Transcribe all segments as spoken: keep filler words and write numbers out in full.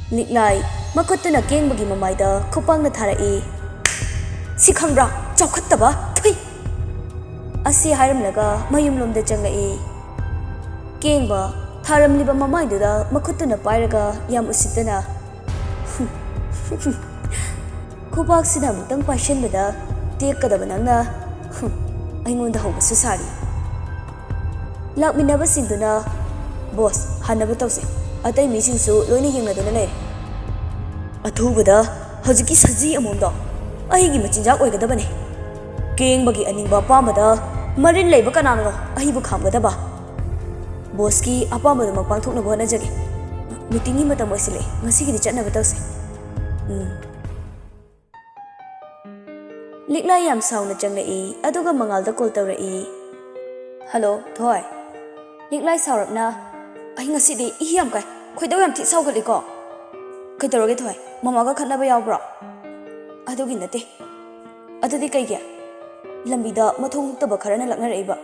ꯂꯤꯛꯂꯥꯏ ꯃꯈꯨꯠꯇꯨꯅ ꯀꯦꯡꯕꯒꯤ ꯃꯃꯥꯏꯗ ꯈꯨꯄꯥꯛꯅ ꯊꯥꯔꯛꯏ꯫ "ꯁꯤ ꯈꯪꯕ꯭ꯔꯥ? ꯆꯥꯎꯈꯠꯇꯕ! ꯊꯨꯏ!" ꯑꯁꯤ ꯍꯥꯏꯔꯝꯂꯒ ꯃꯌꯨꯝꯂꯣꯝꯗ ꯆꯪꯂꯛꯏ꯫ ꯀꯦꯡꯕ ꯊꯥꯔꯝꯂꯤꯕ ꯃꯃꯥꯏꯗꯨꯗ ꯃꯈꯨꯠꯇꯨꯅ ꯄꯥꯏꯔꯒ ꯌꯥꯝ ꯎꯁꯤꯠꯇꯅ, "ꯈꯨꯕꯥꯛꯁꯤꯅ ꯑꯃꯨꯛꯇꯪ ꯄꯥꯏꯁꯤꯟꯕꯗ ꯇꯦꯛꯀꯗꯕ ꯅꯪꯅ, ꯍꯨꯝ, ꯑꯩꯉꯣꯟꯗ ꯍꯧꯕꯁꯨ ꯁꯥꯔꯤ꯫" ꯂꯥꯛꯃꯤꯟꯅꯕꯁꯤꯡꯗꯨꯅ, "ꯕꯣꯁ, ꯍꯟꯅꯕ ꯇꯧꯁꯦ꯫ ꯑꯇꯩ ꯃꯤꯁꯤꯡꯁꯨ ꯂꯣꯏꯅ ꯌꯦꯡꯅꯗꯨꯅ ꯂꯩꯔꯦ꯫" "ꯑꯊꯨꯕꯗ ꯍꯧꯖꯤꯛꯀꯤ ꯁꯖꯤ ꯑꯃꯣꯝꯗꯣ ꯑꯩꯒꯤ ꯃꯆꯤꯟꯖꯥꯛ ꯑꯣꯏꯒꯗꯕꯅꯤ꯫ ꯀꯦꯡꯕꯒꯤ ꯑꯅꯤꯡꯕ ꯑꯄꯥꯝꯕꯗ ꯃꯔꯤꯜ ꯂꯩꯕ ꯀꯅꯥꯅꯣ ꯑꯩꯕꯨ ꯈꯥꯝꯒꯗꯕ? ꯕꯣꯁꯀꯤ ꯑꯄꯥꯝꯕꯗꯨꯃꯛ ꯄꯥꯡꯊꯣꯛꯅꯕ ꯍꯣꯠꯅꯖꯒꯦ꯫ ꯃꯤꯇꯤꯡꯒꯤ ꯃꯇꯝ ꯑꯣꯏꯁꯤꯜꯂꯛꯑꯦ, ꯉꯁꯤꯒꯤꯗꯤ ꯆꯠꯅꯕ ꯇꯧꯁꯦ꯫" ꯎꯝ꯫ ꯂꯤꯛꯂꯥꯏ ꯌꯥꯝ ꯁꯥꯎꯅ ꯆꯪꯂꯛꯏ, ꯑꯗꯨꯒ ꯃꯉꯥꯜꯗ ꯀꯣꯜ ꯇꯧꯔꯛꯏ꯫ "ꯍꯜꯂꯣ, ꯊꯣꯏ꯫" ꯂꯤꯛꯂꯥꯏ ꯁꯥꯎꯔꯞꯅ, "ꯑꯩ ꯉꯁꯤꯗꯤ ꯏ ꯌꯥꯝ ꯀꯥꯏ, ꯈꯣꯏꯗꯧ ꯌꯥꯝ ꯊꯤ ꯁꯥꯎꯒꯠꯂꯤꯀꯣ꯫" "ꯀꯩꯗꯧꯔꯒꯦ ꯊꯣꯏ? ꯃꯃꯥꯒ ꯈꯠꯅꯕ ꯌꯥꯎꯕ꯭ꯔꯣ?" "ꯑꯗꯨꯒꯤ ꯅꯠꯇꯦ꯫" "ꯑꯗꯨꯗꯤ ꯀꯩꯒꯤ?" "ꯂꯝꯕꯤꯗ ꯃꯊꯣꯡ ꯍꯨꯛꯇꯕ ꯈꯔꯅ ꯂꯛꯅꯔꯛꯏꯕ꯫"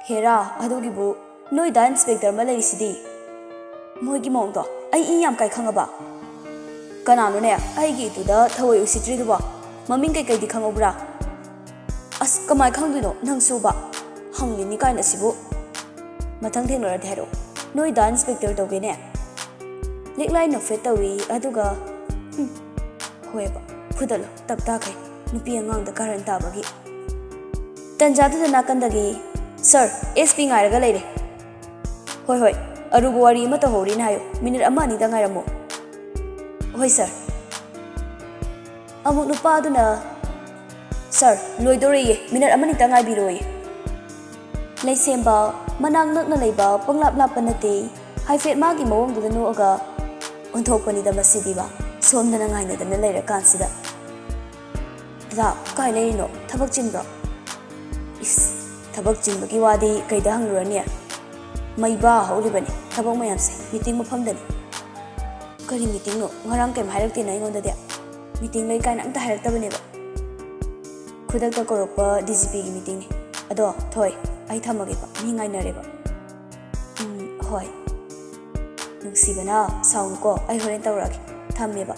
"ꯍꯦꯔꯥ, ꯑꯗꯨꯒꯤꯕꯨ ꯅꯣꯏꯗ ꯏꯟꯁꯄꯦꯛꯇꯔ ꯑꯃ ꯂꯩꯔꯤꯁꯤꯗꯤ꯫" "ꯃꯣꯏꯒꯤ ꯃꯑꯣꯡꯗꯣ ꯑꯩ ꯏ ꯌꯥꯝ ꯀꯥꯏ ꯈꯪꯉꯕ?" "ꯀꯅꯥꯅꯣꯅꯦ ꯑꯩꯒꯤ ꯏꯇꯨꯗ ꯊꯑꯣꯏ ꯎꯁꯤꯠꯇ꯭ꯔꯤꯗꯨꯕꯣ? ꯃꯃꯤꯡ ꯀꯩꯀꯩꯗꯤ ꯈꯪꯍꯧꯕ꯭ꯔꯥ?" "ꯑꯁ, ꯀꯃꯥꯏ ꯈꯪꯗꯣꯏꯅꯣ ꯅꯪꯁꯨꯕ? ꯍꯪꯂꯤꯅꯤ ꯀꯥꯏꯅ ꯁꯤꯕꯨ꯫" "ꯃꯊꯪ ꯊꯦꯡꯅꯔꯗꯤ ꯍꯥꯏꯔꯛꯑꯣ, ꯅꯣꯏꯗ ꯏꯟꯁꯄꯦꯛꯇꯔ ꯇꯧꯒꯦꯅꯦ꯫" ꯂꯤꯛꯂꯥꯏ ꯅꯣꯛꯐꯦꯠ ꯇꯧꯏ, ꯑꯗꯨꯒ, "ꯍꯨꯝ, ꯍꯣꯏꯕ, ꯐꯨꯗꯠꯂꯣ, ꯇꯞ ꯇꯥꯈꯩ, ꯅꯨꯄꯤ ꯑꯉꯥꯡꯗ ꯀꯥꯔꯟ ꯇꯥꯕꯒꯤ꯫" ꯇꯟꯖꯥꯗꯨꯗ ꯅꯥꯀꯟꯗꯒꯤ, "ꯁꯥꯔ, ꯑꯦꯁ ꯄꯤ ꯉꯥꯏꯔꯒ ꯂꯩꯔꯦ꯫" "ꯍꯣꯏ, ꯍꯣꯏ, ꯑꯔꯨꯕ ꯋꯥꯔꯤ ꯑꯃ ꯇꯧꯍꯧꯔꯤꯅ ꯍꯥꯏꯌꯨ, ꯃꯤꯅꯤꯠ ꯑꯃ ꯑꯅꯤꯗ ꯉꯥꯏꯔꯝꯃꯣ꯫" "ꯍꯣꯏ, ꯁꯥꯔ꯫" ꯑꯃꯨꯛ ꯅꯨꯄꯥꯗꯨꯅ, "ꯁꯥꯔ, ꯂꯣꯏꯗꯣꯔꯦꯌꯦ, ꯃꯤꯅꯠ ꯑꯃꯅꯤꯇ ꯉꯥꯏꯕꯤꯔꯣꯌꯦ꯫" ꯂꯩꯁꯦꯝꯕ ꯃꯅꯥꯛ ꯅꯛꯅ ꯂꯩꯕ ꯄꯪꯂꯥꯞ ꯂꯥꯞꯄ ꯅꯠꯇꯦ꯫ ꯍꯥꯏꯐꯦꯠ ꯃꯥꯒꯤ ꯃꯑꯣꯡꯗꯨꯗ ꯅꯣꯛꯑꯒ, "ꯑꯣꯟꯊꯣꯛꯄꯅꯤꯗ ꯃꯁꯤꯗꯤꯕ, ꯁꯣꯝꯗꯅ ꯉꯥꯏꯅꯗꯅ ꯂꯩꯔꯀꯥꯟꯁꯤꯗ꯫" "ꯗꯗꯥ, ꯀꯥꯏ ꯂꯩꯔꯤꯅꯣ? ꯊꯕꯛ ꯆꯤꯟꯕ꯭ꯔꯣ?" "ꯏꯁ, ꯊꯕꯛ ꯆꯤꯟꯕꯒꯤ ꯋꯥꯗꯤ ꯀꯩꯗ ꯍꯪꯂꯨꯔꯅꯤ? ꯃꯩꯕꯥ ꯍꯧꯔꯤꯕꯅꯤ ꯊꯕꯛ ꯃꯌꯥꯝꯁꯦ, ꯃꯤꯇꯤꯡ ꯃꯐꯝꯗꯅꯤ꯫" "ꯀꯔꯤ ꯃꯤꯇꯤꯡꯅꯣ? ꯉꯔꯥꯡ ꯀꯩꯝ ꯍꯥꯏꯔꯛꯇꯦꯅ ꯑꯩꯉꯣꯟꯗꯗꯤ꯫ ꯃꯤꯇꯤꯡ ꯂꯩ ꯀꯥꯏꯅ ꯑꯝꯇ ꯍꯥꯏꯔꯛꯇꯕꯅꯦꯕ꯫" "ꯈꯨꯗꯛꯇ ꯀꯧꯔꯛꯄ ꯗꯤ ꯖꯤ ꯄꯤꯒꯤ ꯃꯤꯇꯤꯡꯅꯤ꯫ ꯑꯗꯣ, ꯊꯣꯏ, ꯑꯩ ꯊꯝꯃꯒꯦꯀꯣ, ꯃꯤ ꯉꯥꯏꯅꯔꯦꯕ꯫" "ꯎꯝ, ꯍꯣꯏ꯫" "ꯅꯨꯡꯁꯤꯕꯅ, ꯁꯥꯎꯅꯨꯀꯣ, ꯑꯩ ꯍꯣꯔꯦꯟ ꯇꯧꯔꯛꯑꯒꯦ, ꯊꯝꯃꯦꯕ"꯫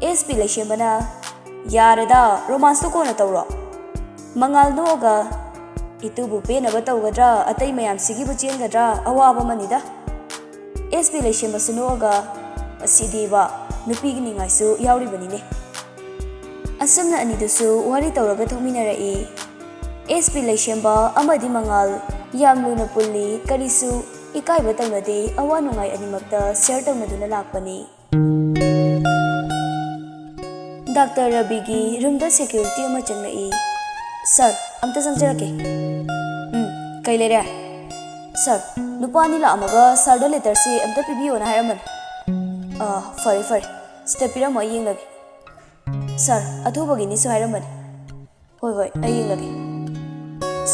ꯑꯦꯁ ꯄꯤ ꯂꯩꯁꯦꯝꯕꯅ, "ꯌꯥꯔꯦꯗ, ꯔꯣꯃꯥꯟꯁꯇꯣ ꯀꯣꯟꯅ ꯇꯧꯔꯣ"꯫ ꯃꯉꯥꯜ ꯅꯣꯛꯑꯒ, "ꯏꯇꯨꯕꯨ ꯄꯦꯟꯅꯕ ꯇꯧꯒꯗ꯭ꯔꯥ, ꯑꯇꯩ ꯃꯌꯥꯝꯁꯤꯒꯤꯕꯨ ꯆꯦꯟꯒꯗ꯭ꯔꯥ, ꯑꯋꯥꯕ ꯑꯃꯅꯤꯗ"꯫ ꯑꯦꯁ ꯄꯤ ꯂꯩꯁꯦꯝꯕꯁꯨ ꯅꯣꯛꯑꯒ, "ꯃꯁꯤꯗꯤꯕ, ꯅꯨꯄꯤꯒꯤ ꯅꯤꯡꯉꯥꯏꯁꯨ ꯌꯥꯎꯔꯤꯕꯅꯤꯅꯦ"꯫ ꯑꯁꯨꯝꯅ ꯑꯅꯤꯗꯨꯁꯨ ꯋꯥꯔꯤ ꯇꯧꯔꯒ ꯊꯣꯛꯃꯤꯟꯅꯔꯛꯏ꯫ ꯑꯦꯁ ꯄꯤ ꯂꯩꯁꯦꯝꯕ ꯑꯃꯗꯤ ꯃꯉꯥꯜ ꯌꯥꯝ ꯂꯨꯅ ꯄꯨꯜꯂꯤ, ꯀꯔꯤꯁꯨ ꯏꯀꯥꯏꯕ ꯇꯧꯅꯗꯦ, ꯑꯋꯥ ꯅꯨꯡꯉꯥꯏ ꯑꯅꯤꯃꯛꯇ ꯁꯤꯌꯔ ꯇꯧꯅꯗꯨꯅ ꯂꯥꯛꯄꯅꯤ꯫ ꯗꯥꯛꯇꯔ ꯔꯕꯤꯒꯤ ꯔꯨꯝꯗ ꯁꯦꯀ꯭ꯌꯨꯔꯤꯇꯤ ꯑꯃ ꯆꯪꯂꯛꯏ꯫ "ꯁꯥꯔ, ꯑꯝꯇ ꯆꯪꯖꯔꯛꯀꯦ"꯫ "ꯎꯝ, ꯀꯩ ꯂꯩꯔꯦ?" "ꯁꯥꯔ, ꯅꯨꯄꯥ ꯑꯅꯤ ꯂꯥꯛꯑꯝꯃꯒ ꯁꯥꯔꯗ ꯂꯦꯇꯔꯁꯤ ꯑꯝꯇ ꯄꯤꯕꯤꯌꯣꯅ ꯍꯥꯏꯔꯝꯕꯅꯤ"꯫ "ꯑꯥ, ꯐꯔꯦ ꯐꯔꯦ, ꯁꯤꯗ ꯄꯤꯔꯝꯃꯣ, ꯑꯩ ꯌꯦꯡꯂꯒꯦ"꯫ "ꯁꯥꯔ, ꯑꯊꯨꯕꯒꯤꯅꯤꯁꯨ ꯍꯥꯏꯔꯝꯕꯅꯤ"꯫ "ꯍꯣꯏ ꯍꯣꯏ, ꯑꯩ ꯌꯦꯡꯂꯒꯦ"꯫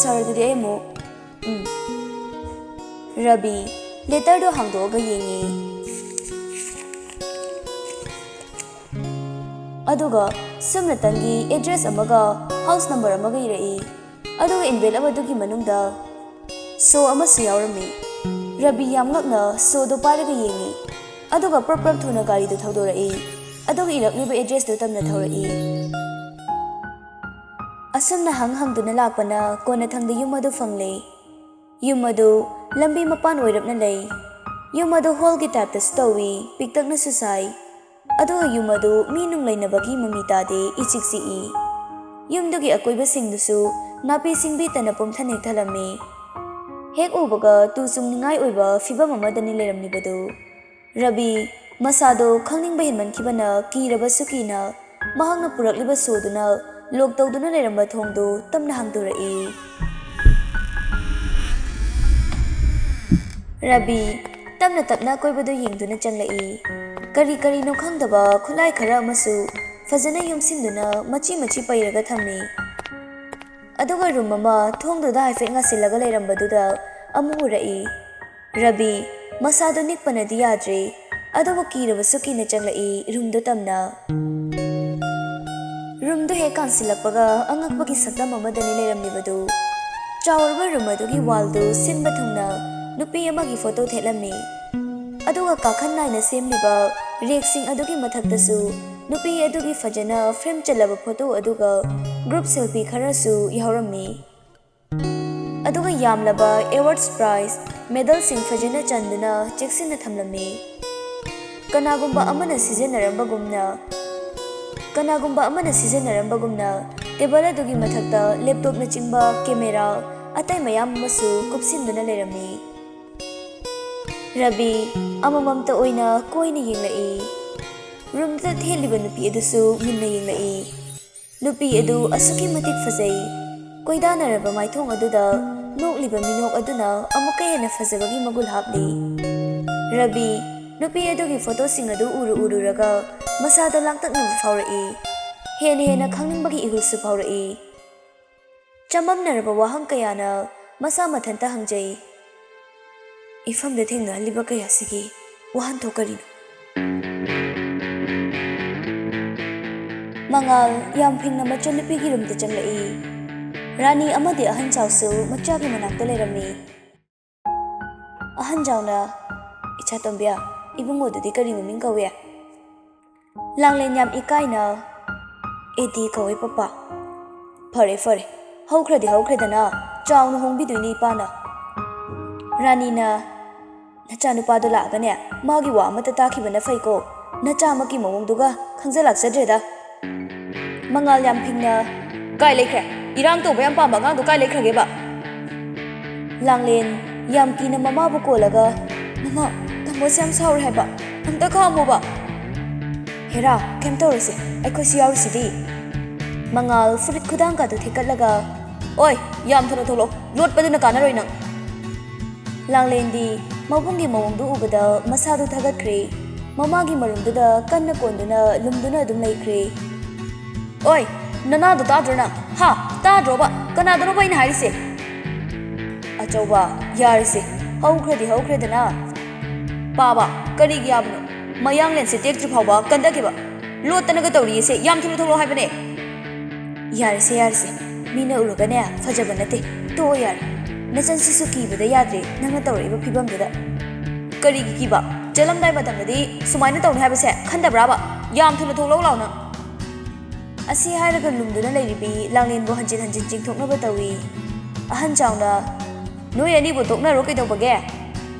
"ꯁꯥꯔ, ꯑꯗꯨꯗꯤ ꯑꯩ ꯑꯃꯨꯛ"꯫ "ꯎꯝ"꯫ ꯔꯕꯤ ꯂꯦꯇꯔꯗꯣ ꯍꯥꯡꯗꯣꯛꯑꯒ ꯌꯦꯡꯉꯤ꯫ ꯑꯗꯨꯒ ꯁꯨꯞꯅꯇꯪꯒꯤ ꯑꯦꯗ꯭ꯔꯦꯁ ꯑꯃꯒ ꯍꯥꯎꯁ ꯅꯝꯕꯔ ꯑꯃꯒ ꯏꯔꯛꯏ꯫ ꯑꯗꯨꯒ ꯑꯦꯟꯚꯦꯂꯞ ꯑꯗꯨꯒꯤ ꯃꯅꯨꯡꯗ ꯁꯣ ꯑꯃꯁꯨ ꯌꯥꯎꯔꯝꯃꯤ꯫ ꯔꯕꯤ ꯌꯥꯝ ꯉꯛꯅ ꯁꯣꯗꯣ ꯄꯥꯏꯔꯒ ꯌꯦꯡꯉꯤ꯫ ꯑꯗꯨꯒ ꯄ꯭ꯔꯞ ꯄ꯭ꯔꯞ ꯊꯨꯅ ꯒꯥꯔꯤꯗꯨ ꯊꯧꯗꯣꯔꯛꯏ꯫ ꯑꯗꯨꯒ ꯏꯔꯛꯂꯤꯕ ꯑꯦꯗ꯭ꯔꯦꯁꯇꯨ ꯇꯝꯅ ꯊꯧꯔꯛꯏ꯫ ꯑꯁꯨꯝꯅ ꯍꯪ ꯍꯪꯗꯨꯅ ꯂꯥꯛꯄꯅ ꯀꯣꯟꯅꯊꯪꯗ ꯌꯨꯝ ꯑꯗꯨ ꯐꯪꯂꯦ꯫ ꯌꯨꯝ ꯑꯗꯨ ꯂꯝꯕꯤ ꯃꯄꯥꯟ ꯑꯣꯏꯔꯞꯅ ꯂꯩ꯫ ꯌꯨꯝ ꯑꯗꯨ ꯍꯣꯜꯒꯤ ꯇꯥꯏꯞꯇꯁꯨ ꯇꯧꯏ, ꯄꯤꯛꯇꯛꯅꯁꯨ ꯁꯥꯏ꯫ ꯑꯗꯨꯒ ꯌꯨꯝ ꯑꯗꯨ ꯃꯤ ꯅꯨꯡ ꯂꯩꯅꯕꯒꯤ ꯃꯃꯤ ꯇꯥꯗꯦ, ꯏꯆꯤꯛ ꯆꯤꯛꯏ꯫ ꯌꯨꯝꯗꯨꯒꯤ ꯑꯀꯣꯏꯕꯁꯤꯡꯗꯨꯁꯨ ꯅꯥꯄꯤ ꯁꯤꯡꯕꯤꯇꯅ ꯄꯨꯝꯊꯟ ꯍꯦꯛ ꯊꯜꯂꯝꯃꯤ꯫ ꯍꯦꯛ ꯎꯕꯒ ꯇꯨ ꯆꯨꯡꯅꯤꯡꯉꯥꯏ ꯑꯣꯏꯕ ꯐꯤꯕꯝ ꯑꯃꯗꯅꯤ ꯂꯩꯔꯝꯂꯤꯕꯗꯨ꯫ ꯔꯕꯤ ꯃꯁꯥꯗꯣ ꯈꯪꯅꯤꯡꯕ ꯍꯦꯟꯃꯟꯈꯤꯕꯅ ꯀꯤꯔꯕꯁꯨ ꯀꯤꯅ ꯃꯍꯥꯛꯅ ꯄꯨꯔꯛꯂꯤꯕ ꯁꯣꯗꯨꯅ ꯂꯣꯛ ꯇꯧꯗꯨꯅ ꯂꯩꯔꯝꯕ ꯊꯣꯡꯗꯨ ꯇꯞꯅ ꯍꯥꯡꯗꯣꯔꯛꯏ꯫ ꯔꯕꯤ ꯇꯞꯅ ꯇꯞꯅ ꯑꯀꯣꯏꯕꯗꯨ ꯌꯦꯡꯗꯨꯅ ꯆꯪꯂꯛꯏ꯫ ꯀꯔꯤ ꯀꯔꯤꯅꯣ ꯈꯪꯗꯕ ꯈꯨꯠꯂꯥꯏ ꯈꯔ ꯑꯃꯁꯨ ꯐꯖꯅ ꯌꯣꯝꯁꯤꯟꯗꯨꯅ ꯃꯆꯤ ꯃꯆꯤ ꯄꯩꯔꯒ ꯊꯝꯃꯤ꯫ ꯑꯗꯨꯒ ꯔꯨꯝ ꯑꯃ ꯊꯣꯡꯗꯨꯗ ꯍꯥꯏꯐꯦꯠ ꯉꯥꯁꯤꯜꯂꯒ ꯂꯩꯔꯝꯕꯗꯨꯗ ꯑꯃꯨꯛ ꯎꯔꯛꯏ꯫ ꯔꯕꯤ ꯃꯁꯥꯗꯨ ꯅꯤꯛꯄꯅꯗꯤ ꯌꯥꯗ꯭ꯔꯦ, ꯑꯗꯨꯕꯨ ꯀꯤꯔꯕꯁꯨ ꯀꯤꯅ ꯆꯪꯂꯛꯏ ꯔꯨꯝꯗꯨ ꯇꯝꯅ꯫ ꯔꯨꯝꯗꯨ ꯍꯦꯛ ꯀꯥꯟꯁꯤꯜꯂꯛꯄꯒ ꯑꯉꯛꯄꯒꯤ ꯁꯛꯇꯝ ꯑꯃꯗꯅꯤ ꯂꯩꯔꯝꯂꯤꯕꯗꯨ꯫ ꯆꯥꯎꯔꯕ ꯔꯨꯝ ꯑꯗꯨꯒꯤ ꯋꯥꯜꯗꯨ ꯁꯤꯟꯕ ꯊꯨꯡꯅ ꯅꯨꯄꯤ ꯑꯃꯒꯤ ꯐꯣꯇꯣ ꯊꯦꯠꯂꯝꯃꯤ꯫ ꯑꯗꯨꯒ ꯀꯥꯈꯟ ꯅꯥꯏꯅ ꯁꯦꯝꯂꯤꯕ ꯔꯦꯛꯁꯤꯡ ꯑꯗꯨꯒꯤ ꯃꯊꯛꯇꯁꯨ ꯅꯨꯄꯤ ꯑꯗꯨꯒꯤ ꯐꯖꯅ ꯐ꯭ꯔꯦꯝ ꯆꯜꯂꯕ ꯐꯣꯇꯣ ꯑꯗꯨꯒ ꯒ꯭ꯔꯨꯞ ꯁꯦꯜꯐꯤ ꯈꯔꯁꯨ ꯌꯥꯎꯔꯝꯃꯤ꯫ ꯑꯗꯨꯒ ꯌꯥꯝꯂꯕ ꯑꯦꯋꯥꯔꯗꯁ, ꯄ꯭ꯔꯥꯏꯖ, ꯃꯦꯗꯜꯁꯤꯡ ꯐꯖꯅ ꯆꯟꯗꯨꯅ ꯆꯦꯛꯁꯤꯟꯅ ꯊꯝꯂꯝꯃꯤ꯫ ꯀꯅꯥꯒꯨꯝꯕ ꯑꯃꯅ ꯁꯤꯖꯤꯟꯅꯔꯝꯕꯒꯨꯝꯅ, ꯀꯅꯥꯒꯨꯝꯕ ꯑꯃꯅ ꯁꯤꯖꯤꯟꯅꯔꯝꯕꯒꯨꯝꯅ ꯇꯦꯕꯜ ꯑꯗꯨꯒꯤ ꯃꯊꯛꯇ ꯂꯦꯞꯇꯣꯞꯅꯆꯤꯡꯕ ꯀꯦꯃꯦꯔꯥ ꯑꯇꯩ ꯃꯌꯥꯝ ꯑꯃꯁꯨ ꯀꯨꯞꯁꯤꯟꯗꯨꯅ ꯂꯩꯔꯝꯃꯤ꯫ ꯔꯕꯤ ꯑꯃꯃꯝꯇ ꯑꯣꯏꯅ ꯀꯣꯏꯅ ꯌꯦꯡꯂꯛꯏ꯫ ꯔꯨꯝꯗ ꯊꯦꯠꯂꯤꯕ ꯅꯨꯄꯤ ꯑꯗꯨꯁꯨ ꯃꯨꯟꯅ ꯌꯦꯡꯂꯛꯏ꯫ ꯅꯨꯄꯤ ꯑꯗꯨ ꯑꯁꯨꯛꯀꯤ ꯃꯇꯤꯛ ꯐꯖꯩ꯫ ꯀꯣꯏꯗꯥꯅꯔꯕ ꯃꯥꯏꯊꯣꯡ ꯑꯗꯨꯗ ꯅꯣꯛꯂꯤꯕ ꯃꯤꯅꯣꯛ ꯑꯗꯨꯅ ꯑꯃꯨꯛꯀ ꯍꯦꯟꯅ ꯐꯖꯕꯒꯤ ꯃꯒꯨꯜ ꯍꯥꯞꯂꯤ꯫ ꯔꯕꯤ ꯅꯨꯄꯤ ꯑꯗꯨꯒꯤ ꯐꯣꯇꯣꯁꯤꯡ ꯑꯗꯨ ꯎꯔꯨ ꯎꯔꯨꯔꯒ ꯃꯁꯥꯗ ꯂꯥꯡꯇꯛꯅꯕ ꯐꯥꯎꯔꯛꯏ꯫ ꯍꯦꯟꯅ ꯍꯦꯟꯅ ꯈꯪꯅꯤꯡꯕꯒꯤ ꯏꯍꯨꯜꯁꯨ ꯐꯥꯎꯔꯛꯏ꯫ ꯆꯃꯝꯅꯔꯕ ꯋꯥꯍꯪ ꯀꯌꯥꯅ ꯃꯁꯥ ꯃꯊꯟꯇ ꯍꯪꯖꯩ, "ꯏꯐꯝꯗ ꯊꯦꯡꯅꯍꯜꯂꯤꯕ ꯀꯌꯥꯁꯤꯒꯤ ꯋꯥꯍꯟꯊꯣꯛ ꯀꯔꯤꯅꯣ?" ꯃꯉꯥꯜ ꯌꯥꯝ ꯐꯤꯡꯅ ꯃꯆꯟꯅꯨꯄꯤꯒꯤ ꯔꯨꯝꯗ ꯆꯪꯂꯛꯏ꯫ ꯔꯥꯅꯤ ꯑꯃꯗꯤ ꯑꯍꯟ ꯆꯥꯎꯁꯨ ꯃꯆꯥꯒꯤ ꯃꯅꯥꯛꯇ ꯂꯩꯔꯝꯃꯤ꯫ ꯑꯍꯟ ꯖꯥꯎꯅ, "ꯏꯆꯥ ꯇꯣꯝꯕꯤ, ꯏꯕꯨꯡꯉꯣꯗꯨꯗꯤ ꯀꯔꯤ ꯃꯃꯤꯡ ꯀꯧꯏ?" ꯂꯥꯡꯂꯦꯟ ꯌꯥꯝ ꯏꯀꯥꯏꯅ, "ꯑꯦꯗꯤ ꯀꯧꯏ ꯄꯄꯥ꯫" "ꯐꯔꯦ, ꯐꯔꯦ, ꯍꯧꯈ꯭ꯔꯗꯤ ꯍꯧꯈ꯭ꯔꯦꯗꯅ, ꯆꯥꯎꯅ ꯍꯣꯡꯕꯤꯗꯣꯏꯅꯤ ꯏꯄꯥꯅ꯫" ꯔꯥꯅꯤꯅ, "ꯅꯆꯥꯅꯨꯄꯥꯗꯣ ꯂꯥꯛꯑꯒꯅꯦ, ꯃꯥꯒꯤ ꯋꯥ ꯑꯃꯠꯇ ꯇꯥꯈꯤꯕꯅ ꯐꯩꯀꯣ, ꯅꯆꯥꯃꯛꯀꯤ ꯃꯑꯣꯡꯗꯨꯒ ꯈꯪꯖ ꯂꯥꯛꯆꯗ꯭ꯔꯦꯗ꯫" ꯃꯉꯥꯜ ꯌꯥꯝ ꯐꯤꯡꯅ, "ꯀꯥꯏ ꯂꯩꯈ꯭ꯔꯦ? ꯏꯔꯥꯡ ꯇꯧꯕ ꯌꯥꯝ ꯄꯥꯝꯕ ꯑꯉꯥꯡꯗꯣ ꯀꯥꯏ ꯂꯩꯈ꯭ꯔꯒꯦꯕ?" ꯂꯥꯡꯂꯦꯟ ꯌꯥꯝ ꯀꯤꯅ ꯃꯃꯥꯕꯨ ꯀꯣꯜꯂꯒ, "ꯃꯃꯥ, ꯇꯥꯃꯣꯁꯦ ꯌꯥꯝ ꯁꯥꯎꯔꯦ ꯍꯥꯏꯕ, ꯑꯝꯇ ꯈꯥꯝꯃꯣꯕ꯫" "ꯍꯦꯔꯥ, ꯀꯩꯝ ꯇꯧꯔꯣꯏꯁꯦ, ꯑꯩꯈꯣꯏꯁꯨ ꯌꯥꯎꯔꯤꯁꯤꯗꯤ꯫" ꯃꯉꯥꯜ ꯐꯨꯔꯤꯠ ꯈꯨꯗꯥꯡꯒꯗꯨ ꯊꯦꯛꯀꯠꯂꯒ, "ꯑꯣꯏ, ꯌꯥꯝ ꯊꯨꯅ ꯊꯣꯛꯂꯛꯑꯣ, ꯂꯣꯠꯄꯗꯨꯅ ꯀꯥꯟꯅꯔꯣꯏ ꯅꯪ꯫" ꯂꯥꯡꯂꯦꯟꯗꯤ ꯃꯕꯨꯡꯒꯤ ꯃꯑꯣꯡꯗꯨ ꯎꯕꯗ ꯃꯁꯥꯗꯨ ꯊꯥꯒꯠꯈ꯭ꯔꯦ꯫ ꯃꯃꯥꯒꯤ ꯃꯔꯨꯝꯗꯨꯗ ꯀꯟꯅ ꯀꯣꯟꯗꯨꯅ ꯂꯨꯝꯗꯨꯅ ꯑꯗꯨꯝ ꯂꯩꯈ꯭ꯔꯦ꯫ "ꯑꯣꯏ, ꯅꯅꯥꯗꯣ ꯇꯥꯗ꯭ꯔꯣ ꯅꯪ? ꯍꯥ? ꯇꯥꯗ꯭ꯔꯣꯕ? ꯀꯅꯥꯗꯅꯣꯕ ꯑꯩꯅ ꯍꯥꯏꯔꯤꯁꯦ?" "ꯑꯆꯧꯕ, ꯌꯥꯔꯤꯁꯦ, ꯍꯧꯈ꯭ꯔꯗꯤ ꯍꯧꯈ꯭ꯔꯦꯗꯅ꯫" "ꯄꯥꯕ, ꯀꯔꯤꯒꯤ ꯌꯥꯕꯅꯣ? ꯃꯌꯥꯡꯂꯦꯟꯁꯦ ꯇꯦꯛꯇ꯭ꯔꯤ ꯐꯥꯎꯕ ꯀꯟꯗꯒꯦꯕ꯫ ꯂꯣꯠꯇꯅꯒ ꯇꯧꯔꯤꯁꯦ, ꯌꯥꯝ ꯊꯨꯅ ꯊꯣꯛꯂꯛꯑꯣ ꯍꯥꯏꯕꯅꯦ꯫" "ꯌꯥꯔꯦꯁꯦ, ꯌꯥꯔꯦꯁꯦ, ꯃꯤꯅ ꯎꯔꯒꯅꯦ ꯐꯖꯕ ꯅꯠꯇꯦ, ꯇꯣꯛꯑꯣ ꯌꯥꯔꯦ꯫ ꯅꯆꯟꯁꯤꯁꯨ ꯀꯤꯕꯗ ꯌꯥꯗ꯭ꯔꯦ ꯅꯪꯅ ꯇꯧꯔꯛꯏꯕ ꯐꯤꯕꯝꯗꯨꯗ꯫" ꯀꯔꯤꯒꯤ ꯀꯤꯕ? ꯆꯦꯜꯂꯝꯗꯥꯏ ꯃꯇꯝꯗꯗꯤ ꯁꯨꯃꯥꯏꯅ ꯇꯧꯅꯤ ꯍꯥꯏꯕꯁꯦ ꯈꯟꯗꯕ꯭ꯔꯥꯕ? ꯌꯥꯝ ꯊꯨꯅ ꯊꯣꯛꯂꯛꯎ ꯂꯥꯎ ꯅꯪ꯫ ꯑꯁꯤ ꯍꯥꯏꯔꯒ ꯂꯨꯝꯗꯨꯅ ꯂꯩꯔꯤꯕꯤ ꯂꯥꯡꯂꯦꯟꯕꯨ ꯍꯟꯖꯤꯟ ꯍꯟꯖꯤꯟ ꯆꯤꯡꯊꯣꯛꯅꯕ ꯇꯧꯏ꯫ ꯑꯍꯟ ꯆꯥꯎꯅ, "ꯅꯣꯏ ꯑꯅꯤꯕꯨ ꯇꯣꯛꯅꯔꯣ ꯀꯩꯗꯧꯕꯒꯦ?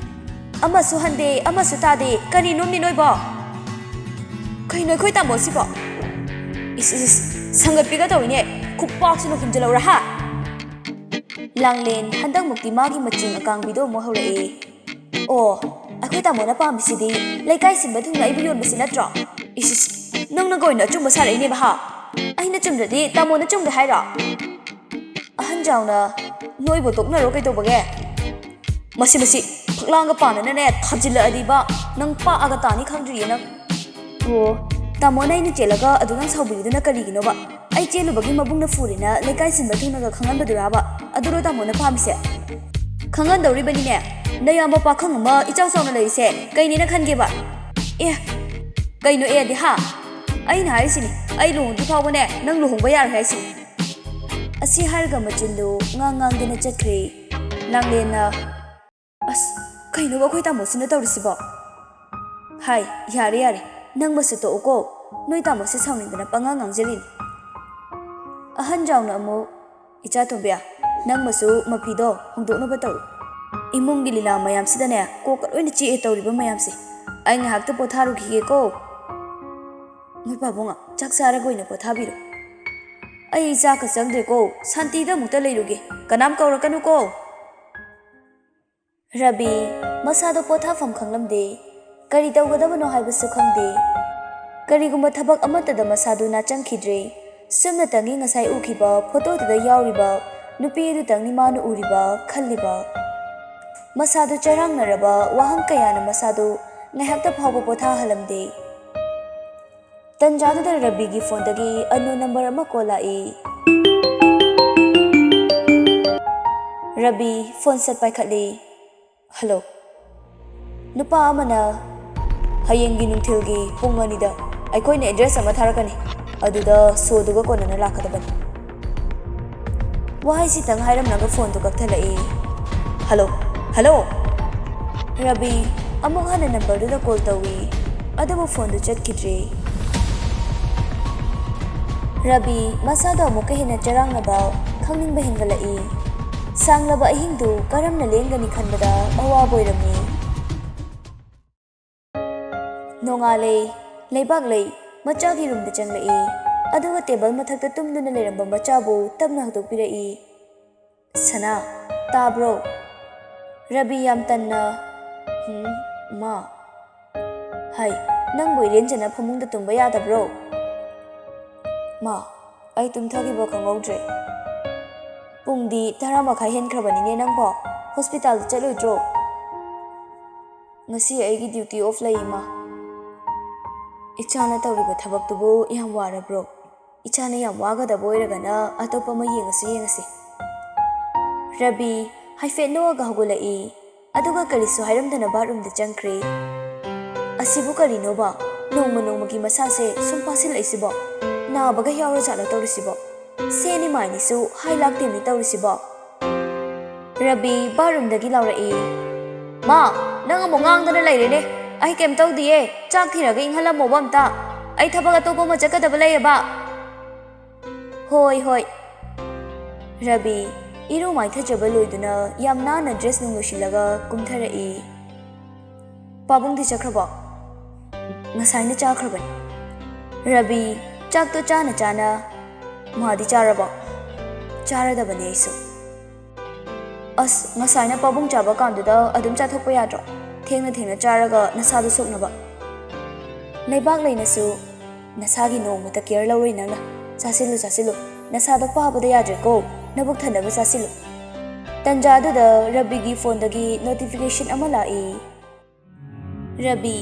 ꯑꯃꯁꯨ ꯍꯟꯗꯦ, ꯑꯃꯁꯨ ꯇꯥꯗꯦ, ꯀꯔꯤꯅꯣꯃꯤ ꯅꯣꯏꯕꯣ? ꯀꯩꯅꯣ ꯑꯩꯈꯣꯏ ꯇꯥꯃꯣꯁꯤꯕꯣ? ꯏꯁ, ꯏꯁ, ꯏꯁ, ꯁꯪꯒꯠꯄꯤꯒ ꯇꯧꯏꯅꯦ, ꯈꯨꯄꯥꯛꯁꯤꯅ ꯍꯨꯝꯖꯤꯜꯍꯧꯔ ꯍꯥ?" ꯂꯥꯡꯂꯦꯟ ꯍꯟꯗꯛꯃꯨꯛꯇꯤ ꯃꯥꯒꯤ ꯃꯆꯤꯡ ꯑꯀꯥꯡꯕꯤꯗꯣ ꯑꯃꯨꯛ ꯍꯧꯔꯛꯑꯦ꯫ "ꯑꯣ, ꯑꯩꯈꯣꯏ ꯇꯥꯃꯣꯅ ꯄꯥꯝꯃꯤꯁꯤꯗꯤ ꯂꯩꯀꯥꯏ ꯁꯤꯟꯕ ꯊꯨꯡꯅ ꯑꯩꯕꯨ ꯌꯣꯟꯕꯁꯤ ꯅꯠꯇ꯭ꯔꯣ? ꯏꯁ, ꯏꯁ, ꯅꯪꯅ ꯑꯣꯏꯅ ꯑꯆꯨꯝꯕ ꯁꯥꯔꯛꯏꯅꯦꯕ ꯍꯥ? ꯑꯩꯅ ꯆꯨꯝꯗ꯭ꯔꯗꯤ ꯇꯥꯃꯣꯅ ꯆꯨꯝꯒꯦ ꯍꯥꯏꯔꯣ?" ꯑꯍꯟ ꯆꯥꯎꯅ, "ꯅꯣꯏꯕꯨ ꯇꯣꯛꯅꯔꯣ ꯀꯩꯗꯧꯕꯒꯦ? ꯃꯁꯤ, ꯃꯁꯤ, ꯐꯛꯂꯥꯡꯒ ꯄꯥꯟꯅꯅꯅꯦ ꯊꯥꯖꯤꯜꯂꯛꯑꯗꯤꯕ ꯅꯪ ꯄꯥꯛꯑꯒ ꯇꯥꯅꯤ ꯈꯪꯗ꯭ꯔꯤꯌꯦ ꯅꯪ꯫ ꯑꯣ, ꯇꯥꯃꯣꯅ ꯑꯩꯅ ꯆꯦꯜꯂꯒ ꯑꯗꯨ ꯅꯪ ꯁꯥꯎꯕꯤꯔꯤꯗꯨꯅ ꯀꯔꯤꯒꯤꯅꯣꯕ? ꯑꯩ ꯆꯦꯜꯂꯨꯕꯒꯤ ꯃꯕꯨꯡꯅ ꯐꯨꯔꯦꯅ ꯂꯩꯀꯥꯏ ꯁꯤꯟꯕ ꯊꯨꯡꯅꯒ ꯈꯪꯍꯟꯕꯗꯨꯔꯥꯕ? ꯑꯗꯨꯔꯣ ꯇꯥꯃꯣꯅ ꯄꯥꯝꯃꯤꯁꯦ?" "ꯈꯪꯍꯟꯗꯧꯔꯤꯕꯅꯤꯅꯦ, ꯅꯌꯥꯝꯕ ꯄꯥꯈꯪ ꯑꯃ ꯏꯆꯥꯎ ꯆꯥꯎꯅ ꯂꯩꯔꯤꯁꯦ ꯀꯩꯅꯦꯅ ꯈꯟꯒꯦꯕ?" "ꯑꯦ, ꯀꯩꯅꯣ ꯑꯦꯗꯤ ꯍꯥ? ꯑꯩꯅ ꯍꯥꯏꯔꯤꯁꯤꯅꯤ, ꯑꯩ ꯂꯨꯍꯣꯡꯗ꯭ꯔꯤ ꯐꯥꯎꯕꯅꯦ ꯅꯪ ꯂꯨꯍꯣꯡꯕ ꯌꯥꯔꯣꯏ ꯍꯥꯏꯁꯤꯅꯤ꯫" ꯑꯁꯤ ꯍꯥꯏꯔꯒ ꯃꯆꯤꯟꯗꯨ ꯉꯥꯡ ꯉꯥꯡꯗꯅ ꯆꯠꯈ꯭ꯔꯦ꯫ ꯂꯥꯡꯂꯦꯟꯅ, "ꯑꯁ, ꯀꯩꯅꯣꯕ ꯑꯩꯈꯣꯏ ꯇꯥꯃꯣꯁꯤꯅ ꯇꯧꯔꯤꯁꯤꯕꯣ? ꯍꯥꯏ, ꯌꯥꯔꯦ, ꯌꯥꯔꯦ, ꯅꯪ ꯃꯁꯨ ꯇꯣꯛꯎꯀꯣ, ꯅꯣꯏ ꯇꯥꯃꯣꯁꯦ ꯁꯥꯎꯅꯤꯡꯗꯅ ꯄꯉꯥꯡ ꯉꯥꯡꯖꯔꯤꯅꯤ꯫" ꯑꯍꯟ ꯖꯥꯎꯅ ꯑꯃꯨꯛ, "ꯏꯆꯥ ꯇꯣꯝꯕꯤ, ꯅꯪ ꯃꯁꯨ ꯃꯐꯤꯗꯣ ꯍꯣꯡꯗꯣꯛꯅꯕ ꯇꯧꯔꯨ꯫ ꯏꯃꯨꯡꯒꯤ ꯂꯤꯂꯥ ꯃꯌꯥꯝꯁꯤꯗꯅꯦ ꯀꯣꯛꯀ ꯂꯣꯏꯅ ꯆꯤꯛꯑꯦ ꯇꯧꯔꯤꯕ ꯃꯌꯥꯝꯁꯦ꯫ ꯑꯩ ꯉꯥꯏꯍꯥꯛꯇ ꯄꯣꯊꯥꯔꯨꯈꯤꯒꯦꯀꯣ꯫ ꯅꯣꯏ ꯄꯥꯕꯨꯡ, ꯆꯥꯛ ꯆꯥꯔꯒ ꯑꯣꯏꯅ ꯄꯣꯊꯥꯕꯤꯔꯣ꯫ ꯑꯩ ꯆꯥꯛꯀ ꯆꯪꯗ꯭ꯔꯦꯀꯣ, ꯁꯥꯟꯇꯤꯗ ꯑꯃꯨꯛꯇ ꯂꯩꯔꯨꯒꯦ, ꯀꯅꯥꯝ ꯀꯧꯔꯛꯀꯅꯨꯀꯣ꯫" ꯔꯕꯤ ꯃꯁꯥꯗꯣ ꯄꯣꯊꯥꯐꯝ ꯈꯪꯂꯝꯗꯦ꯫ ꯀꯔꯤ ꯇꯧꯒꯗꯕꯅꯣ ꯍꯥꯏꯕꯁꯨ ꯈꯪꯗꯦ꯫ ꯀꯔꯤꯒꯨꯝꯕ ꯊꯕꯛ ꯑꯃꯠꯇꯗ ꯃꯁꯥꯗꯨ ꯅꯥꯆꯪꯈꯤꯗ꯭ꯔꯦ꯫ ꯁꯨꯞꯅꯇꯪꯒꯤ ꯉꯁꯥꯏ ꯎꯈꯤꯕ ꯐꯣꯇꯣꯗꯨꯗ ꯌꯥꯎꯔꯤꯕ ꯅꯨꯄꯤ ꯑꯗꯨꯇꯪꯅꯤ ꯃꯥꯅ ꯎꯔꯤꯕ, ꯈꯜꯂꯤꯕ꯫ ꯃꯁꯥꯗꯨ ꯆꯔꯥꯡꯅꯔꯕ ꯋꯥꯍꯪ ꯀꯌꯥꯅ ꯃꯁꯥꯗꯨ ꯉꯥꯏꯍꯥꯛꯇ ꯐꯥꯎꯕ ꯄꯣꯊꯥꯍꯜꯂꯝꯗꯦ꯫ ꯇꯟꯖꯥꯗꯨꯗ ꯔꯕꯤꯒꯤ ꯐꯣꯟꯗꯒꯤ unknown number ꯑꯃ call ꯂꯥꯛꯏ꯫ ꯔꯕꯤ ꯐꯣꯟ ꯁꯠ ꯄꯥꯏꯈꯠꯂꯤ꯫ "ꯍꯜꯂꯣ꯫" ꯅꯨꯄꯥ ꯑꯃꯅ, "ꯍꯌꯦꯡꯒꯤ ꯅꯨꯡꯊꯤꯜꯒꯤ ꯄꯨꯡ ꯑꯅꯤꯗ ꯑꯩꯈꯣꯏꯅ address ꯑꯃ ꯊꯥꯔꯛꯀꯅꯤ, ꯑꯗꯨꯗ ꯁꯣꯗꯨꯒ ꯀꯣꯟꯅꯅ ꯂꯥꯛꯀꯗꯕꯅꯤ꯫" ꯋꯥꯍꯩꯁꯤꯇꯪ ꯍꯥꯏꯔꯝꯂꯒ ꯐꯣꯟꯗꯨ ꯀꯛꯊꯠꯂꯛꯏ꯫ "Hello, hello!" ꯔꯕꯤ ꯑꯃꯨꯛ ꯍꯟꯅ ꯅꯝꯕꯔꯗꯨꯗ ꯀꯣꯜ ꯇꯧꯏ, ꯑꯗꯨꯕꯨ ꯐꯣꯟꯗꯨ ꯆꯠꯈꯤꯗ꯭ꯔꯦ꯫ ꯔꯕꯤ ꯃꯁꯥꯗꯣ ꯑꯃꯨꯛꯀ ꯍꯦꯟꯅ ꯆꯔꯥꯡꯅꯕ, ꯈꯪꯅꯤꯡꯕ ꯍꯦꯟꯒꯠꯂꯛꯏ꯫ ꯁꯥꯡꯂꯕ ꯑꯍꯤꯡꯗꯨ ꯀꯔꯝꯅ ꯂꯦꯟꯒꯅꯤ ꯈꯟꯕꯗ ꯑꯋꯥꯕ ꯑꯣꯏꯔꯝꯃꯤ꯫ ꯅꯣꯡꯉꯥꯜꯂꯦ꯫ ꯂꯩꯕꯥꯛꯂꯩ ꯃꯆꯥꯒꯤ ꯔꯨꯝꯗ ꯆꯪꯂꯛꯏ, ꯑꯗꯨꯒ ꯇꯦꯕꯜ ꯃꯊꯛꯇ ꯇꯨꯝꯗꯨꯅ ꯂꯩꯔꯝꯕ ꯃꯆꯥꯕꯨ ꯇꯞꯅ ꯍꯧꯗꯣꯛꯄꯤꯔꯛꯏ꯫ "ꯁꯅꯥ, ꯇꯥꯕ꯭ꯔꯣ?" ꯔꯕꯤ ꯌꯥꯝ ꯇꯟꯅ, "ꯍꯨꯝ, ꯃꯥ?" "ꯍꯩ, ꯅꯪꯕꯨ ꯏꯔꯦꯟꯖꯅ ꯐꯃꯨꯡꯗ ꯇꯨꯝꯕ ꯌꯥꯗꯕ꯭ꯔꯣ?" "ꯃꯥ, ꯑꯩ ꯇꯨꯝꯊꯈꯤꯕ ꯈꯪꯍꯧꯗ꯭ꯔꯦ꯫ ꯄꯨꯡꯗꯤ ꯇꯔꯥ ꯃꯈꯥꯏ ꯍꯦꯟꯈ꯭ꯔꯕꯅꯤꯅꯦ, ꯅꯪꯕꯣ ꯍꯣꯁꯄꯤꯇꯥꯜꯗ ꯆꯠꯂꯣꯏꯗ꯭ꯔꯣ?" "ꯉꯁꯤ ꯑꯩꯒꯤ ꯗ꯭ꯌꯨꯇꯤ ꯑꯣꯐ ꯂꯩ, ꯏꯃꯥ꯫ ꯏꯆꯥꯅ ꯇꯧꯔꯤꯕ ꯊꯕꯛꯇꯨꯕꯨ ꯌꯥꯝ ꯋꯥꯔꯕ꯭ꯔꯣ? ꯏꯆꯥꯅ ꯌꯥꯝ ꯋꯥꯒꯗꯕ ꯑꯣꯏꯔꯒꯅ ꯑꯇꯣꯞꯄ ꯑꯃ ꯌꯦꯡꯉꯁꯨ ꯌꯦꯡꯉꯁꯤ꯫" ꯔꯕꯤ ꯍꯥꯏꯐꯦꯠ ꯅꯣꯛꯑꯒ ꯍꯧꯒꯠꯂꯛꯏ, ꯑꯗꯨꯒ ꯀꯔꯤꯁꯨ ꯍꯥꯏꯔꯝꯗꯅ ꯕꯥꯠꯔꯨꯝꯗ ꯆꯪꯈ꯭ꯔꯦ꯫ "ꯑꯁꯤꯕꯨ ꯀꯔꯤꯅꯣꯕ? ꯅꯣꯡꯃ ꯅꯣꯡꯃꯒꯤ ꯃꯁꯥꯁꯦ ꯁꯨꯝ ꯄꯥꯁꯤꯜꯂꯛꯏꯁꯤꯕꯣ? ꯅꯥꯕꯒ ꯌꯥꯎꯔꯖꯥꯠꯂꯣ ꯇꯧꯔꯤꯁꯤꯕꯣ? ꯁꯦꯟꯅꯤ ꯃꯥꯏꯅꯤꯁꯨ ꯍꯥꯏ ꯂꯥꯛꯇꯦꯝꯅꯤ ꯇꯧꯔꯤꯁꯤꯕꯣ?" ꯔꯕꯤ ꯕꯥꯠꯔꯨꯝꯗꯒꯤ ꯂꯥꯎꯔꯛꯏ꯫ "ꯃꯥ, ꯅꯪ ꯑꯃꯨꯛ ꯉꯥꯡꯗꯅ ꯂꯩꯔꯦꯅꯦ꯫ ꯑꯩ ꯀꯩꯝ ꯇꯧꯗꯤꯌꯦ꯫ ꯆꯥꯛ ꯊꯤꯔꯒ ꯏꯪꯍꯜꯂꯝꯃꯣꯕ ꯑꯝꯇ꯫ ꯑꯩ ꯊꯕꯛ ꯑꯇꯣꯞꯄ ꯑꯃ ꯆꯠꯀꯗꯕ ꯂꯩꯌꯦꯕ꯫" "ꯍꯣꯏ, ꯍꯣꯏ꯫" ꯔꯕꯤ ꯏꯔꯨ ꯃꯥꯏꯊꯖꯕ ꯂꯣꯏꯗꯨꯅ ꯌꯥꯝ ꯅꯥꯟꯅ ꯗ꯭ꯔꯦꯁ ꯅꯨꯡ ꯂꯣꯏꯁꯤꯜꯂꯒ ꯀꯨꯝꯊꯔꯛꯏ꯫ "ꯄꯥꯕꯨꯡꯗꯤ ꯆꯠꯈ꯭ꯔꯕꯣ?" "ꯉꯁꯥꯏꯅ ꯆꯥꯈ꯭ꯔꯕꯅꯤ꯫" ꯔꯕꯤ ꯆꯥꯛꯇꯣ ꯆꯥꯅ ꯆꯥꯅ, "ꯃꯥꯗꯤ ꯆꯥꯔꯕꯣ?" "ꯆꯥꯔꯗꯕꯅꯦ ꯑꯩꯁꯨ꯫ ꯑꯁ, ꯉꯁꯥꯏꯅ ꯄꯥꯕꯨꯡ ꯆꯥꯕ ꯀꯥꯟꯗꯨꯗ ꯑꯗꯨꯝ ꯆꯥꯊꯣꯛꯄ ꯌꯥꯗ꯭ꯔꯣ? ꯊꯦꯡꯅ ꯊꯦꯡꯅ ꯆꯥꯔꯒ ꯅꯁꯥꯗꯣ ꯁꯣꯛꯅꯕ꯫" ꯂꯩꯕꯥꯛ ꯂꯩꯅꯁꯨ, "ꯅꯁꯥꯒꯤ ꯅꯣꯡꯃꯇ ꯀꯦꯌꯔ ꯂꯧꯔꯣꯏ ꯅꯪꯅ꯫ ꯆꯥꯁꯤꯜꯂꯨ, ꯆꯥꯁꯤꯜꯂꯨ꯫ ꯅꯁꯥꯗꯣ ꯄꯥꯕꯗ ꯌꯥꯗ꯭ꯔꯦꯀꯣ꯫ ꯅꯕꯨꯛ ꯊꯟꯅꯕ ꯆꯥꯁꯤꯜꯂꯨ꯫" ꯇꯟꯖꯥꯗꯨꯗ ꯔꯕꯤꯒꯤ ꯐꯣꯟꯗꯒꯤ ꯅꯣꯇꯤꯐꯤꯀꯦꯁꯟ ꯑꯃ ꯂꯥꯛꯏ꯫ ꯔꯕꯤ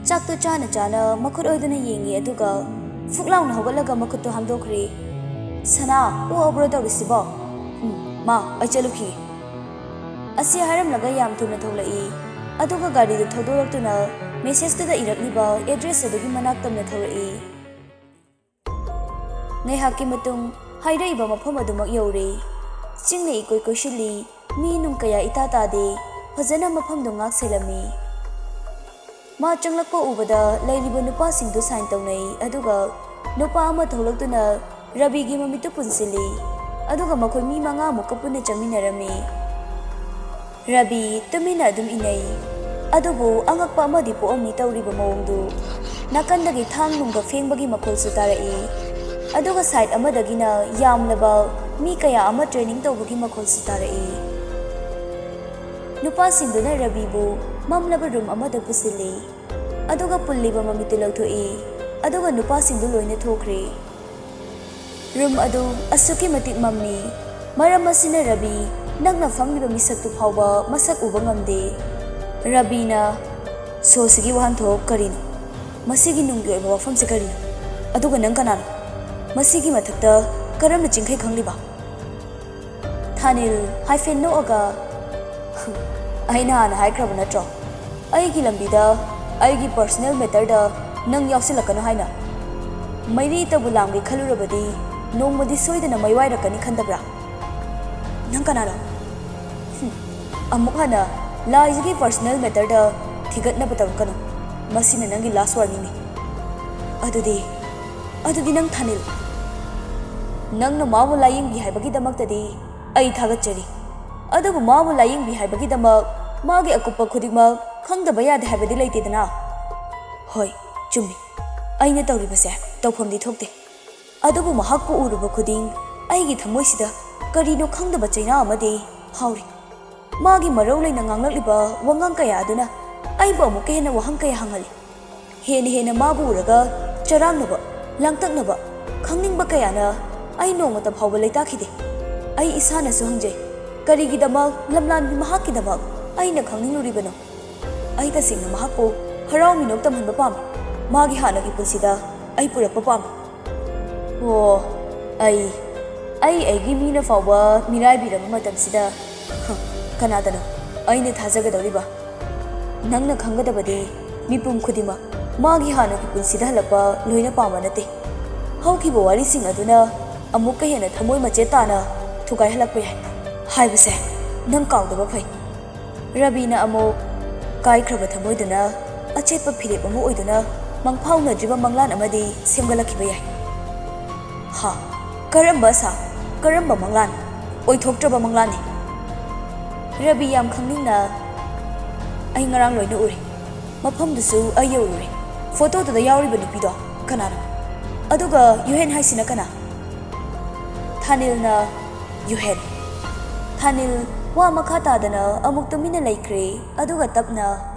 ꯆꯥꯛꯇꯣ ꯆꯥꯅ ꯆꯥꯅ ꯃꯈꯨꯠ ꯑꯣꯏꯗꯨꯅ ꯌꯦꯡꯉꯤ, ꯑꯗꯨꯒ ꯐꯨꯛ ꯂꯥꯎꯅ ꯍꯧꯒꯠꯂꯒ ꯃꯈꯨꯠꯇꯣ ꯍꯥꯝꯗꯣꯛꯈ꯭ꯔꯦ꯫ "ꯁꯅꯥ, ꯑꯣꯛꯑꯕ꯭ꯔꯣ ꯇꯧꯔꯤꯁꯤꯕꯣ?" "ꯎꯝ, ꯃꯥ, ꯑꯩ ꯆꯠꯂꯨꯈꯤꯒꯦ꯫" ꯑꯁꯤ ꯍꯥꯏꯔꯝꯂꯒ ꯌꯥꯝ ꯊꯨꯅ ꯊꯣꯛꯂꯛꯏ, ꯑꯗꯨꯒ ꯒꯥꯔꯤꯗꯨ ꯊꯧꯗꯣꯔꯛꯇꯨꯅ ꯃꯦꯁꯦꯖꯇꯨꯗ ꯏꯔꯛꯂꯤꯕ ꯑꯦꯗ꯭ꯔꯦꯁ ꯑꯗꯨꯒꯤ ꯃꯅꯥꯛ ꯇꯝꯅ ꯊꯧꯔꯛꯏ꯫ ꯉꯥꯏꯍꯥꯛꯀꯤ ꯃꯇꯨꯡ ꯍꯥꯏꯔꯛꯏꯕ ꯃꯐꯝ ꯑꯗꯨꯃꯛ ꯌꯧꯔꯦ꯫ ꯆꯤꯡꯅ ꯏꯀꯣꯏ ꯀꯣꯏꯁꯤꯜꯂꯤ, ꯃꯤ ꯅꯨꯡ ꯀꯌꯥ ꯏꯇꯥ ꯇꯥꯗꯦ, ꯐꯖꯅ ꯃꯐꯝꯗꯨ ꯉꯥꯛ ꯁꯦꯜꯂꯝꯃꯤ꯫ ꯃꯥ ꯆꯪꯂꯛꯄ ꯎꯕꯗ ꯂꯩꯔꯤꯕ ꯅꯨꯄꯥꯁꯤꯡꯗꯨ ꯁꯥꯏꯟ ꯇꯧꯅꯩ, ꯑꯗꯨꯒ ꯅꯨꯄꯥ ꯑꯃ ꯊꯣꯛꯂꯛꯇꯨꯅ ꯔꯕꯤꯒꯤ ꯃꯃꯤꯠꯇꯨ ꯄꯨꯟꯁꯤꯜꯂꯤ, ꯑꯗꯨꯒ ꯃꯈꯣꯏ ꯃꯤ ꯃꯉꯥꯃꯨꯛꯀ ꯄꯨꯟꯅ ꯆꯪꯃꯤꯟꯅꯔꯝꯃꯤ꯫ ꯔꯕꯤ ꯇꯨꯃꯤꯟꯅ ꯑꯗꯨꯝ ꯏꯅꯩ, ꯑꯗꯨꯕꯨ ꯑꯉꯛꯄ ꯑꯃꯗꯤ ꯄꯣꯛꯑꯝꯃꯤ ꯇꯧꯔꯤꯕ ꯃꯑꯣꯡꯗꯨ꯫ ꯅꯥꯀꯟꯗꯒꯤ ꯊꯥꯡ ꯅꯨꯡꯒ ꯐꯦꯡꯕꯒꯤ ꯃꯈꯣꯜꯁꯨ ꯇꯥꯔꯛꯏ, ꯑꯗꯨꯒ ꯁꯥꯏꯠ ꯑꯃꯗꯒꯤꯅ ꯌꯥꯝꯂꯕ ꯃꯤ ꯀꯌꯥ ꯑꯃ ꯇ꯭ꯔꯦꯅꯤꯡ ꯇꯧꯕꯒꯤ ꯃꯈꯣꯜꯁꯨ ꯇꯥꯔꯛꯏ꯫ ꯅꯨꯄꯥꯁꯤꯡꯗꯨꯅ ꯔꯕꯤꯕꯨ ꯃꯝꯂꯕ ꯔꯨꯝ ꯑꯃꯗ ꯄꯨꯁꯤꯜꯂꯤ, ꯑꯗꯨꯒ ꯄꯨꯜꯂꯤꯕ ꯃꯃꯤꯠꯇꯨ ꯂꯧꯊꯣꯛꯏ, ꯑꯗꯨꯒ ꯅꯨꯄꯥꯁꯤꯡꯗꯨ ꯂꯣꯏꯅ ꯊꯣꯛꯈ꯭ꯔꯦ꯫ ꯔꯨꯝ ꯑꯗꯨ ꯑꯁꯨꯛꯀꯤ ꯃꯇꯤꯛ ꯃꯝꯃꯤ, ꯃꯔꯝ ꯑꯁꯤꯅ ꯔꯕꯤ ꯅꯛꯅ ꯐꯝꯂꯤꯕ ꯃꯤꯁꯛꯇꯨ ꯐꯥꯎꯕ ꯃꯁꯛ ꯎꯕ ꯉꯝꯗꯦ꯫ ꯔꯕꯤꯅ, "ꯁꯣꯁꯤꯒꯤ ꯋꯥꯍꯟꯊꯣꯛ ꯀꯔꯤꯅꯣ? ꯃꯁꯤꯒꯤ ꯅꯨꯡꯒꯤ ꯑꯣꯏꯕ ꯋꯥꯐꯝꯁꯤ ꯀꯔꯤꯅꯣ? ꯑꯗꯨꯒ ꯅꯪ ꯀꯅꯥꯅꯣ? ꯃꯁꯤꯒꯤ ꯃꯊꯛꯇ ꯀꯔꯝꯅ ꯆꯤꯡꯈꯩ ꯈꯪꯂꯤꯕ?" ꯊꯥꯅꯤꯜ ꯍꯥꯏꯐꯦꯠ ꯅꯣꯛꯑꯒ, "ꯑꯩꯅ ꯍꯥꯟꯅ ꯍꯥꯏꯈ꯭ꯔꯕ ꯅꯠꯇ꯭ꯔꯣ? ꯑꯩꯒꯤ ꯂꯝꯕꯤꯗ ꯑꯩꯒꯤ ꯄꯔꯁꯣꯅꯦꯜ ꯃꯦꯇꯔꯗ ꯅꯪ ꯌꯥꯎꯁꯤꯜꯂꯛꯀꯅꯨ ꯍꯥꯏꯅ꯫ ꯃꯩꯔꯤꯇꯕꯨ ꯂꯥꯝꯒꯦ ꯈꯜꯂꯨꯔꯕꯗꯤ ꯅꯣꯡꯃꯗꯤ ꯁꯣꯏꯗꯅ ꯃꯩꯋꯥꯏꯔꯛꯀꯅꯤ ꯈꯟꯗꯕ꯭ꯔꯥ? ꯅꯪ ꯀꯅꯥꯅꯣ? ꯍꯨꯝ, ꯑꯃꯨꯛ ꯍꯟꯅ ꯂꯥꯏꯖꯒꯤ ꯄꯔꯁꯣꯅꯦꯜ ꯃꯦꯇꯔꯗ ꯊꯤꯒꯠꯅꯕ ꯇꯧꯔꯛꯀꯅꯨ꯫ ꯃꯁꯤꯅ ꯅꯪꯒꯤ ꯂꯥꯁ ꯋꯥꯔꯅꯤꯡꯅꯤ꯫ ꯑꯗꯨꯗꯤ, ꯑꯗꯨꯗꯤ ꯅꯪ ꯊꯥꯅꯤꯜ꯫ ꯅꯪꯅ ꯃꯥꯕꯨ ꯂꯥꯌꯦꯡꯕꯤ ꯍꯥꯏꯕꯒꯤꯗꯃꯛꯇꯗꯤ ꯑꯩ ꯊꯥꯒꯠꯆꯔꯤ꯫ ꯑꯗꯨꯕꯨ ꯃꯥꯕꯨ ꯂꯥꯌꯦꯡꯕꯤ ꯍꯥꯏꯕꯒꯤꯗꯃꯛ ꯃꯥꯒꯤ ꯑꯀꯨꯞꯄ ꯈꯨꯗꯤꯡꯃꯛ ꯈꯪꯗꯕ ꯌꯥꯗꯦ ꯍꯥꯏꯕꯗꯤ ꯂꯩꯇꯦꯗꯅ?" "ꯍꯣꯏ, ꯆꯨꯝꯃꯤ꯫ ꯑꯩꯅ ꯇꯧꯔꯤꯕꯁꯦ ꯇꯧꯐꯝꯗꯤ ꯊꯣꯛꯇꯦ꯫ ꯑꯗꯨꯕꯨ ꯃꯍꯥꯛꯄꯨ ꯎꯔꯨꯕ ꯈꯨꯗꯤꯡ ꯑꯩꯒꯤ ꯊꯃꯣꯏꯁꯤꯗ ꯀꯔꯤꯅꯣ ꯈꯪꯗꯕ ꯆꯩꯅꯥ ꯑꯃꯗꯤ ꯐꯥꯎꯔꯤ꯫ ꯃꯥꯒꯤ ꯃꯔꯧ ꯂꯩꯅ ꯉꯥꯡꯂꯛꯂꯤꯕ ꯋꯥꯉꯥꯡ ꯀꯌꯥ ꯑꯗꯨꯅ ꯑꯩꯕꯨ ꯑꯃꯨꯛꯀ ꯍꯦꯟꯅ ꯋꯥꯍꯪ ꯀꯌꯥ ꯍꯪꯍꯜꯂꯤ꯫ ꯍꯦꯟꯅ ꯍꯦꯟꯅ ꯃꯥꯕꯨ ꯎꯔꯒ ꯆꯔꯥꯡꯅꯕ, ꯂꯥꯡꯇꯛꯅꯕ, ꯈꯪꯅꯤꯡꯕ ꯀꯌꯥꯅ ꯑꯩ ꯅꯣꯡꯃꯇ ꯐꯥꯎꯕ ꯂꯩꯇꯥꯈꯤꯗꯦ꯫ ꯑꯩ ꯏꯁꯥꯅꯁꯨ ꯍꯪꯖꯩ, ꯀꯔꯤꯒꯤꯗꯃꯛ ꯂꯝꯂꯥꯟꯕꯤ ꯃꯍꯥꯛꯀꯤꯗꯃꯛ ꯑꯩꯅ ꯈꯪꯅꯤꯡꯂꯨꯔꯤꯕꯅꯣ? ꯑꯩ ꯇꯁꯦꯡꯅ ꯃꯍꯥꯛꯄꯨ ꯍꯔꯥꯎ ꯃꯤꯅꯣꯛ ꯇꯝꯍꯟꯕ ꯄꯥꯝꯃꯤ꯫ ꯃꯥꯒꯤ ꯍꯥꯟꯅꯒꯤ ꯄꯨꯟꯁꯤꯗ ꯑꯩ ꯄꯨꯔꯛꯄ ꯄꯥꯝꯃꯤ꯫ ꯑꯣ, ꯑꯩ, ꯑꯩ ꯑꯩꯒꯤ ꯃꯤꯅ ꯐꯥꯎꯕ ꯃꯤꯔꯥꯏꯕꯤꯔꯕ ꯃꯇꯝꯁꯤꯗ, ꯍ, ꯀꯅꯥꯗꯅꯣ ꯑꯩꯅ ꯊꯥꯖꯒꯗꯧꯔꯤꯕ? ꯅꯪꯅ ꯈꯪꯒꯗꯕꯗꯤ, ꯃꯤꯄꯨꯝ ꯈꯨꯗꯤꯡꯃꯛ ꯃꯥꯒꯤ ꯍꯥꯟꯅꯒꯤ ꯄꯨꯟꯁꯤꯗ ꯍꯜꯂꯛꯄ ꯂꯣꯏꯅ ꯄꯥꯝꯕ ꯅꯠꯇꯦ꯫ ꯍꯧꯈꯤꯕ ꯋꯥꯔꯤꯁꯤꯡ ꯑꯗꯨꯅ ꯑꯃꯨꯛꯀ ꯍꯦꯟꯅ ꯊꯃꯣꯏ ꯃꯆꯦꯠ ꯇꯥꯅ ꯊꯨꯒꯥꯏꯍꯜꯂꯛꯄ ꯌꯥꯏ ꯍꯥꯏꯕꯁꯦ ꯅꯪ ꯀꯥꯎꯗꯕ ꯐꯩ꯫" ꯔꯕꯤꯅ ꯑꯃꯨꯛ ꯀꯥꯏꯈ꯭ꯔꯕ ꯊꯃꯣꯏꯗꯨꯅ ꯑꯆꯦꯠꯄ ꯐꯤꯔꯦꯞ ꯑꯃ ꯑꯣꯏꯗꯨꯅ ꯃꯪꯐꯥꯎꯅꯗ꯭ꯔꯤꯕ ꯃꯪꯂꯥꯟ ꯑꯃꯗꯤ ꯁꯦꯝꯒꯠꯂꯛꯈꯤꯕ ꯌꯥꯏ꯫ ꯍꯥ, ꯀꯔꯝꯕ ꯑꯁꯥ? ꯀꯔꯝꯕ ꯃꯪꯂꯥꯟ? ꯑꯣꯏꯊꯣꯛꯇ꯭ꯔꯕ ꯃꯪꯂꯥꯟꯅꯤ꯫ ꯔꯕꯤ ꯌꯥꯝ ꯈꯪꯅꯤꯡꯅ, "ꯑꯩ ꯉꯔꯥꯡ ꯂꯣꯏꯅ ꯎꯔꯦ꯫ ꯃꯐꯝꯗꯨꯁꯨ ꯑꯩ ꯌꯧꯔꯨꯔꯦ꯫ ꯐꯣꯇꯣꯗꯨꯗ ꯌꯥꯎꯔꯤꯕ ꯅꯨꯄꯤꯗꯣ ꯀꯅꯥꯅꯣ? ꯑꯗꯨꯒ ꯌꯨꯍꯦꯟ ꯍꯥꯏꯁꯤꯅ ꯀꯅꯥ?" ꯊꯥꯅꯤꯜꯅ, "ꯌꯨꯍꯦꯟ꯫" ꯊꯥꯅꯤꯜ ꯋꯥ ꯃꯈꯥ ꯇꯥꯗꯅ ꯑꯃꯨꯛ ꯇꯨꯃꯤꯟꯅ ꯂꯩꯈ꯭ꯔꯦ, ꯑꯗꯨꯒ ꯇꯞꯅ,